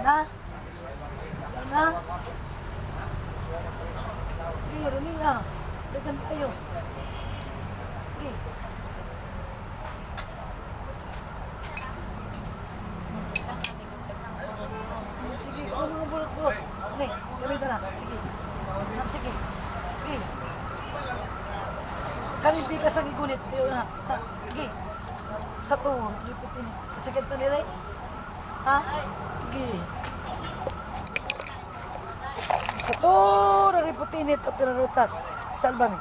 Na? Wala na? Sige, Romila. Dagan tayo. Sige. Sige, ako mga bulot-bulot. Ne, gamit na. Sige. Anak, sige. Sige. Kanin di ka sa gigunit. Ayaw na. Ha, sige. Sa to, lipot ini. Kasakit pa nila eh. Ha? Sige. Sa to, nariputinit at pinarutas. Salba mi.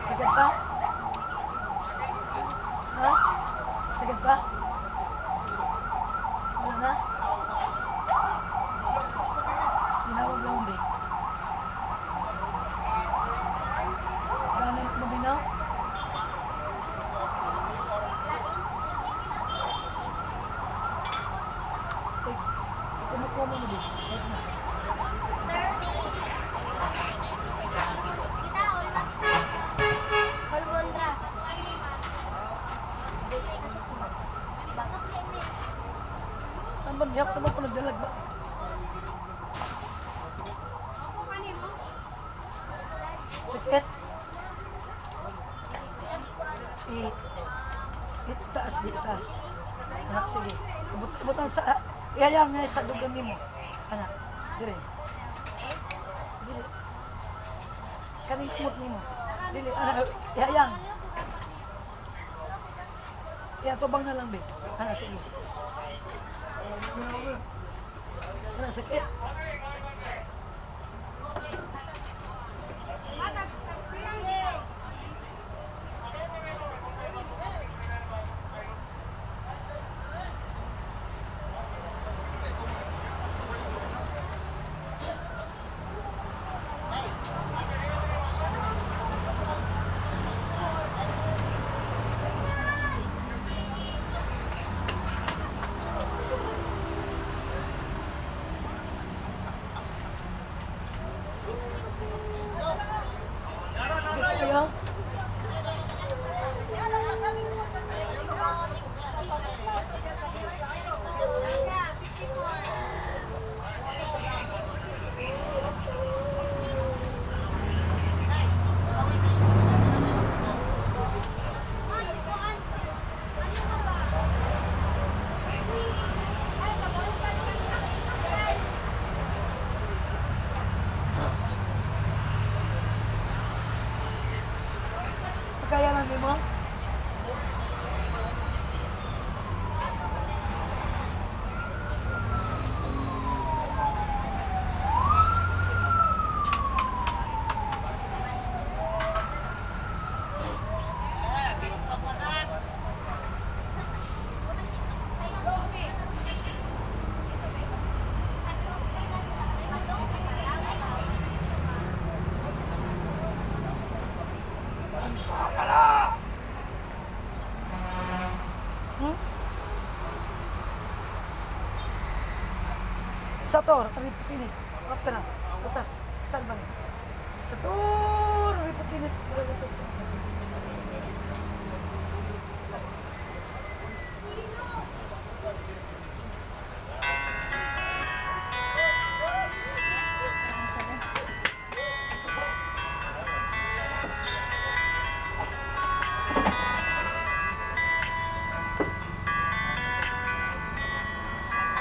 Sakit pa? Ha? Sakit pa? Wala na? Tinawag lang, be. Ganan mo binaw? Eh, kumukumo mo, be. Wait na. Kita, Almondra. Ang banyak naman ko nagdalag ba? Sakit? I, itaas, di itaas. Anak, sige. Ibut, ibutan sa, iyayang nga sa dugan nimo. Anak, dire. Dire. Kaning kumot nimo. Dili, anak, iyayang. Iyatubang na lang, be. Anak, sige. Anak, sakit. Sakit kayo? Kaya lang nimo? Hmm? Sa to, riputinit. Opera, butas, salban. Sa to, riputinit, butas.